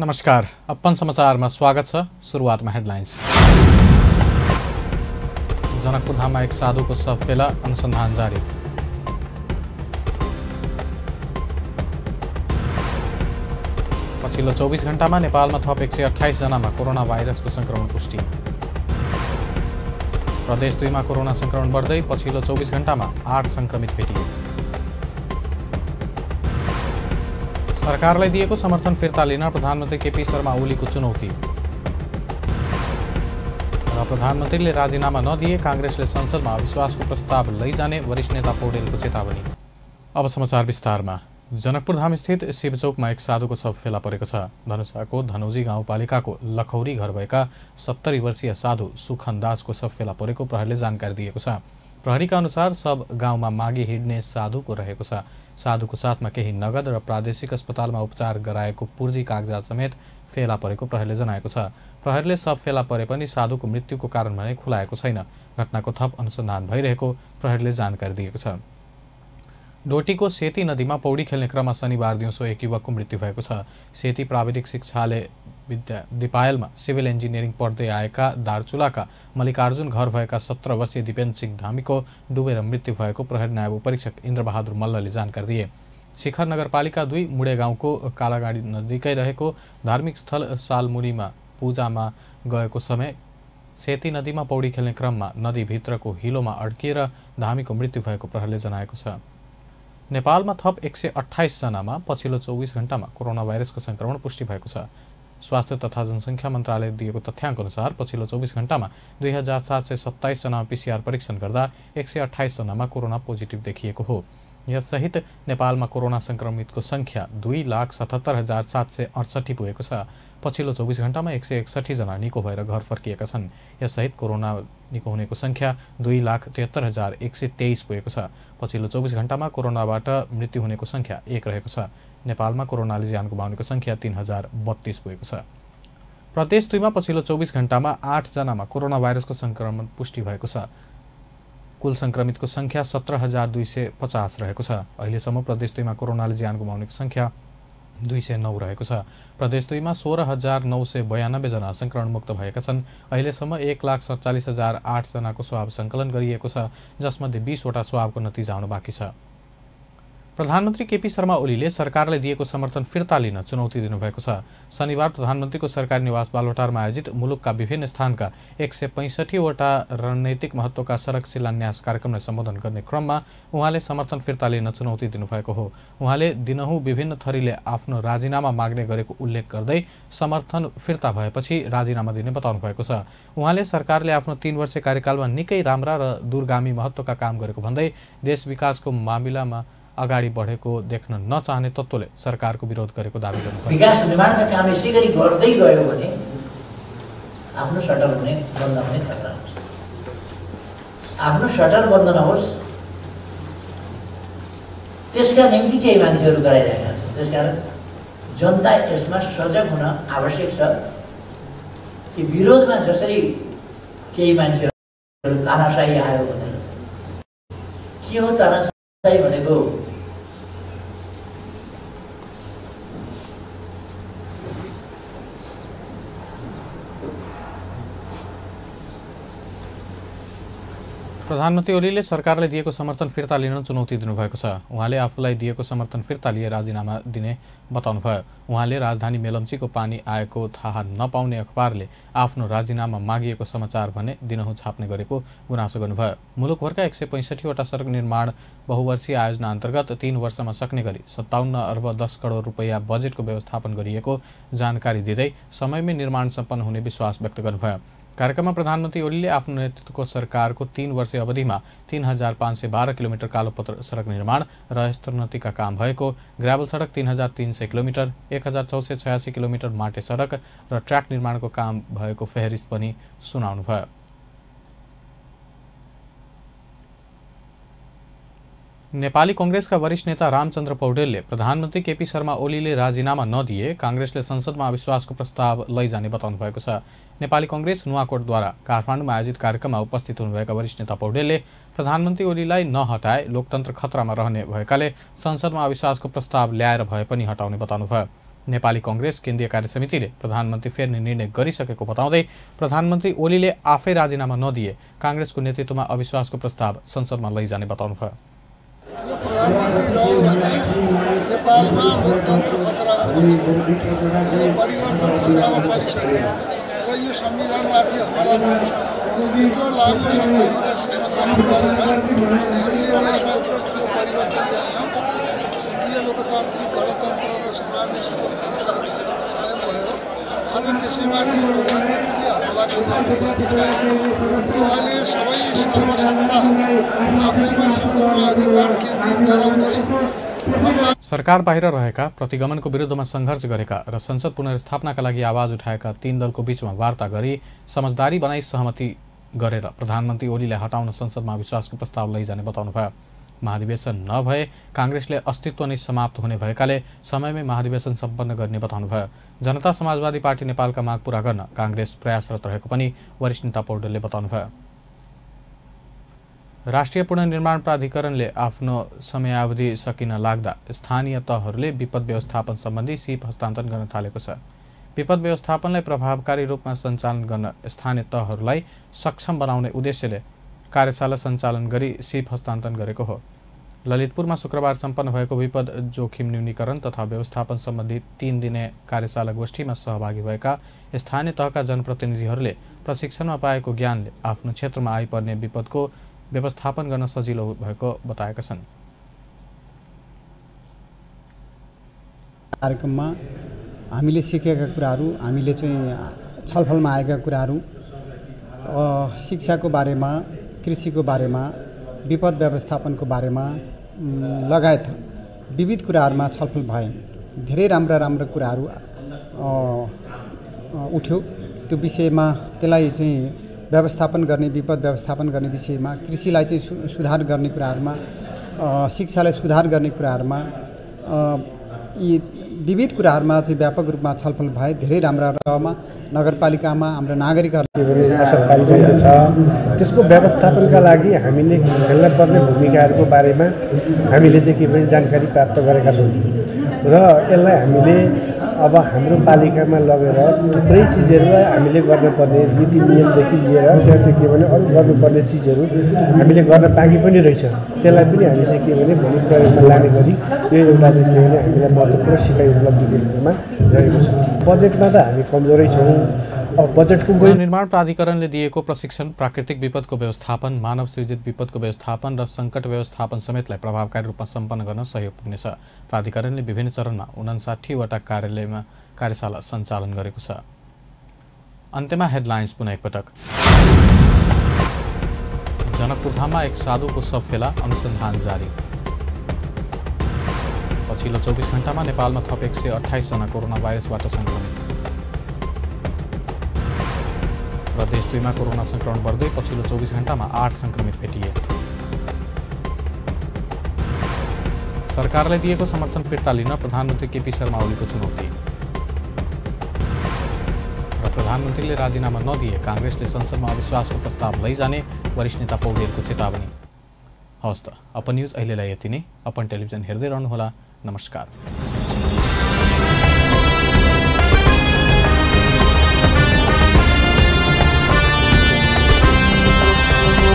नमस्कार, अपन समाचारमा स्वागत छ। सुरुवातमा हेडलाइन्स। जनकपुर धाममा एक साधुको शव फेला, अनुसन्धान जारी। पछिल्लो 24 घण्टामा नेपालमा थप 128 जनामा कोरोना भाइरसको संक्रमण पुष्टि। प्रदेश 2 मा कोरोना संक्रमण बढ्दै, पछिल्लो 24 घण्टामा 8 संक्रमित भेटिए। सरकारलाई दिएको समर्थन फिर्ता लिन प्रधानमन्त्री केपी शर्मा ओलीको चुनौती। र प्रधानमन्त्रीले राजीनामा नदिए कांग्रेसले संसदमा अविश्वासको प्रस्ताव लैजाने वरिष्ठ नेता पौडेलको चेतावनी। अब समाचार विस्तारमा। जनकपुर धाम स्थित शिवचौकमा एक साधुको शव फेला परेको छ। धनुषाको धनौजी गाउँपालिकाको लखौरी घर भएका 70 वर्षीय साधु सुखन दासको शव फेला परेको प्रहरीले जानकारी दिएको छ। प्रहरीका अनुसार सब गाउँमा मागी हिँड्ने साधुको रहेको छ। साधुको साथमा केही नगद र प्रादेशिक अस्पतालमा उपचार गराएको पूर्जी कागजात समेत फेला परेको प्रहरीले जनाएको छ। प्रहरीले शव फेला परे पनि साधुको मृत्युको कारण भने खुलाएको छैन। घटनाको थप अनुसन्धान भइरहेको प्रहरीले जानकारी दिएको छ। डोटीको सेती नदीमा पौडी खेल्ने क्रममा शनिबार दिउँसो एक युवकको मृत्यु भएको छ। सेती प्राविधिक शिक्षालय दिपायलमा सिभिल इन्जिनियरिङ पढ्दै आएका दार्चुलाका मल्लिकार्जुन घर भएका 17 वर्षीय दिपेन सिंह धामीको डुबेर मृत्यु भएको प्रहरी नायब उपरीक्षक इन्द्रबहादुर मल्लले जानकारी दिए। शिखर नगरपालिका 2 मुडे गाउँको कालागाडी नजिकै रहेको धार्मिक स्थल सालमुनीमा पूजामा गएको समय सेती नदीमा पौडी खेल्ने क्रममा नदीभित्रको हिलोमा अड्किएर धामीको मृत्यु भएको प्रहरीले जनाएको छ। नेपालमा थप 128 जनामा पछिल्लो 24 घण्टामा कोरोना भाइरसको संक्रमण पुष्टि भएको छ। स्वास्थ्य तथा जनसङ्ख्या मन्त्रालयले दिएको तथ्याङ्क अनुसार पछिल्लो 24 घण्टामा 2727 जनामा पीसीआर परीक्षण गर्दा 128 जनामा कोरोना पोजिटिभ देखिएको हो। यससहित नेपालमा कोरोना संक्रमितको संख्या 2,77,768 पुगेको छ। पछिल्लो 24 घण्टामा 161 जना निको भएर घर फर्किएका छन्। यससहित कोरोना निको हुनेको संख्या 2,73,123 पुगेको छ। पछिल्लो 24 घण्टामा कोरोनाबाट मृत्यु हुनेको संख्या 1 रहेको छ। नेपालमा कोरोनाले ज्यान गुमाउनेको संख्या 3032 पुगेको छ। प्रदेश 2 मा पछिल्लो 24 घण्टामा 8 जनामा कोरोना भाइरसको संक्रमण पुष्टि भएको छ। कुल संक्रमितको संख्या 17,250 रहेको छ। अहिलेसम्म प्रदेश 2 मा कोरोनाले ज्यान गुमाउनेको संख्या 209 रहेको छ। प्रदेश 2 मा 16,992 जना संक्रमण मुक्त भएका छन्। अहिलेसम्म 1,47,008 जनाको स्वाब सङ्कलन गरिएको छ, जसमध्ये 20 वटा स्वाबको नतिजा आउनु बाँकी छ। प्रधानमन्त्री केपी शर्मा ओलीले सरकारलाई दिएको समर्थन फिर्ता लिन चुनौती दिनुभएको छ। शनिबार प्रधानमन्त्रीको सरकारी निवास बालुवाटारमा आयोजित मुलुकका विभिन्न स्थानका 165 वटा रणनीतिक महत्त्वका सडक शिलान्यास कार्यक्रमलाई सम्बोधन गर्ने क्रममा उहाँले समर्थन फिर्ता लिन चुनौती दिनुभएको हो। उहाँले दिनहुँ विभिन्न थरीले आफ्नो राजीनामा माग्ने गरेको उल्लेख गर्दै समर्थन फिर्ता भएपछि राजीनामा दिने बताउनु भएको छ। उहाँले सरकारले आफ्नो 3 वर्षे कार्यकालमा निकै राम्रा र दूरगामी महत्त्वका काम गरेको भन्दै देश विकासको मामिलामा अगाडि बढेको देख्न नचाहने तत्त्वले सरकारको विरोध गरेको दाबी गर्नुभयो। विकास निर्माणका काम यसै गरी गर्दै गयो भने आफ्नो सटर हुने बन्द हुने खतरा हुन्छ। आफ्नो सटर बन्द नहोस् त्यसका निम्ति केही मान्छेहरू गराइरहेका छन्। त्यसकारण जनता यसमा सजग हुन आवश्यक छ कि विरोधमा जसरी केही मान्छेहरू तानाशाही आयो भनेर के हो तानाशाही भनेको प्रधानमन्त्री ओलीले सरकारले दिएको समर्थन फिर्ता लिन चुनौती दिनुभएको छ। उहाँले आफूलाई दिएको समर्थन फिर्ता लिए राजीनामा दिने बताउनुभयो। उहाँले राजधानी मेलम्चीको पानी आएको थाहा नपाउने अखबारले आफ्नो राजीनामा मागिएको समाचार भने दिनहुँ छाप्ने गरेको गुनासो गर्नुभयो। मुलुकभरका 165 वटा सडक निर्माण बहुवर्षीय आयोजना अन्तर्गत 3 वर्षमा सक्ने गरी 57 अर्ब 10 करोड रुपैयाँ बजेटको व्यवस्थापन गरिएको जानकारी दिँदै समयमै निर्माण सम्पन्न हुने विश्वास व्यक्त गर्नुभयो। कार्यक्रममा प्रधानमन्त्री ओलीले आफ्नो नेतृत्वको सरकारको 3 वर्षे अवधिमा 3512 किलोमिटर कालोपत्र सडक निर्माण र स्तरोन्नतिका काम भएको, ग्राभल सडक 3300 किलोमिटर, 1486 किलोमिटर माटे सडक र ट्र्याक निर्माणको काम भएको फेहरिस्त पनि सुनाउनुभयो। नेपाली कांग्रेसका वरिष्ठ नेता रामचन्द्र पौडेलले प्रधानमन्त्री केपी शर्मा ओलीले राजीनामा नदिए कांग्रेसले संसदमा अविश्वासको प्रस्ताव लैजाने बताउनु भएको छ। नेपाली कांग्रेस नुवाकोटद्वारा काठमाडौँमा आयोजित कार्यक्रममा उपस्थित हुनुभएका वरिष्ठ नेता पौडेलले प्रधानमन्त्री ओलीलाई नहटाए लोकतन्त्र खतरामा रहने भएकाले संसदमा अविश्वासको प्रस्ताव ल्याएर भए पनि हटाउने बताउनुभयो। नेपाली कांग्रेस केन्द्रीय कार्यसमितिले प्रधानमन्त्री फेर्ने निर्णय गरिसकेको बताउँदै प्रधानमन्त्री ओलीले आफै राजीनामा नदिए कांग्रेसको नेतृत्वमा अविश्वासको प्रस्ताव संसदमा लैजाने बताउनुभयो। यो प्रधानमन्त्री रह्यो भने नेपालमा लोकतन्त्र खतरामा पर्छ, यो परिवर्तन खतरामा परिसक्यो र यो संविधानमाथि हमला भयो। यत्रो लामो 70 वर्ष सङ्घर्ष गरेर हामीले देशमा यत्रो ठुलो परिवर्तन ल्यायौँ। सङ्घीय लोकतान्त्रिक गणतन्त्र र समावेशी लोकतन्त्र कायम भयो। अनि त्यसैमाथि प्रधानमन्त्रीले हमला गरिराख्नु भएको छ। उहाँले सबै सर्वसत्ता आफैमा सम्पूर्ण अधिकार केन्द्रित गराउँदै सरकार बाहिर रहेका प्रतिगमनको विरुद्धमा सङ्घर्ष गरेका र संसद पुनर्स्थापनाका लागि आवाज उठाएका 3 दलको बीचमा वार्ता गरी समझदारी बनाई सहमति गरेर प्रधानमन्त्री ओलीले हटाउन संसदमा अविश्वासको प्रस्ताव लैजाने बताउनुभयो। महाधिवेशन नभए कांग्रेसले अस्तित्व नै समाप्त हुने भएकाले समयमै महाधिवेशन सम्पन्न गर्ने बताउनुभयो। जनता समाजवादी पार्टी नेपालका माग पूरा गर्न कांग्रेस प्रयासरत रहेको पनि वरिष्ठ नेता पौडेलले बताउनुभयो। राष्ट्रिय पुनर्निर्माण प्राधिकरणले आफ्नो समयावधि सकिन लाग्दा स्थानीय तहहरूले विपद व्यवस्थापन सम्बन्धी सिप हस्तान्तरण गर्न थालेको छ। विपद व्यवस्थापनलाई प्रभावकारी रूपमा सञ्चालन गर्न स्थानीय तहहरूलाई सक्षम बनाउने उद्देश्यले कार्यशाला सञ्चालन गरी सिप हस्तान्तरण गरेको हो। ललितपुरमा शुक्रबार सम्पन्न भएको विपद जोखिम न्यूनीकरण तथा व्यवस्थापन सम्बन्धी 3 दिने कार्यशाला गोष्ठीमा सहभागी भएका स्थानीय तहका जनप्रतिनिधिहरूले प्रशिक्षणमा पाएको ज्ञानले आफ्नो क्षेत्रमा आइपर्ने विपदको व्यवस्थापन गर्न सजिलो भएको बताएका छन्। कार्यक्रममा हामीले सिकेका कुराहरू, हामीले चाहिँ छलफलमा आएका कुराहरू, शिक्षाको बारेमा, कृषिको बारेमा, विपद व्यवस्थापनको बारेमा लगायत विविध कुराहरूमा छलफल भए। धेरै राम्रा कुराहरू उठ्यो। त्यो विषयमा त्यसलाई चाहिँ व्यवस्थापन गर्ने, विपद व्यवस्थापन गर्ने विषयमा, कृषिलाई चाहिँ सुधार गर्ने कुराहरूमा, शिक्षालाई सुधार गर्ने कुराहरूमा, यी विविध कुराहरूमा चाहिँ व्यापक रूपमा छलफल भए। धेरै राम्रा रमा नगरपालिकामा हाम्रो नागरिकहरूले असर पारिरहेको छ। त्यसको व्यवस्थापनका लागि हामीले खेल्न पर्ने भूमिकाहरूको बारेमा हामीले चाहिँ के पनि जानकारी प्राप्त गरेका छौँ र यसलाई हामीले अब हाम्रो पालिकामा लगेर थुप्रै चिजहरू हामीले गर्नुपर्ने नीति नियमदेखि लिएर त्यहाँ चाहिँ के भने अरू गर्नुपर्ने चिजहरू हामीले गर्न बाँकी पनि रहेछ। त्यसलाई पनि हामी चाहिँ के भने भोलि प्रयोगमा लाने गरी यो एउटा चाहिँ के भने हामीलाई महत्त्वपूर्ण सिकाइ उपलब्धिको रूपमा रहेको छ। बजेटमा त हामी कमजोरै छौँ। पुनर्निर्माण प्राधिकरणले दिएको प्रशिक्षण प्राकृतिक विपदको व्यवस्थापन, मानव सृजित विपदको व्यवस्थापन र सङ्कट व्यवस्थापन समेतलाई प्रभावकारी रूपमा सम्पन्न गर्न सहयोग पुग्नेछ। प्राधिकरणले विभिन्न चरणमा 59 वटा कार्यालयमा कार्यशाला सञ्चालन गरेको छ। अन्त्यमा हेडलाइन्स पुनः एकपटक। जनकपुरधाममा एक साधुको शव फेला, अनुसन्धान जारी। पछिल्लो 24 घण्टामा नेपालमा थप 128 जना कोरोना भाइरसबाट संक्रमित। प्रदेश 2 मा कोरोना संक्रमण बढ्दै पछिल्लो 24 घण्टामा 8 संक्रमित भेटिए। सरकारलाई दिएको समर्थन फिर्ता लिन प्रधानमन्त्री केपी शर्मा ओलीको चुनौती र प्रधानमन्त्रीले राजीनामा नदिए कांग्रेसले संसदमा अविश्वासको प्रस्ताव लैजाने वरिष्ठ नेता पौडेलको चेतावनी। हवस् त, अपन न्युज अहिलेलाई यति नै। अपन टेलिभिजन हेर्दै रहनुहोला। नमस्कार।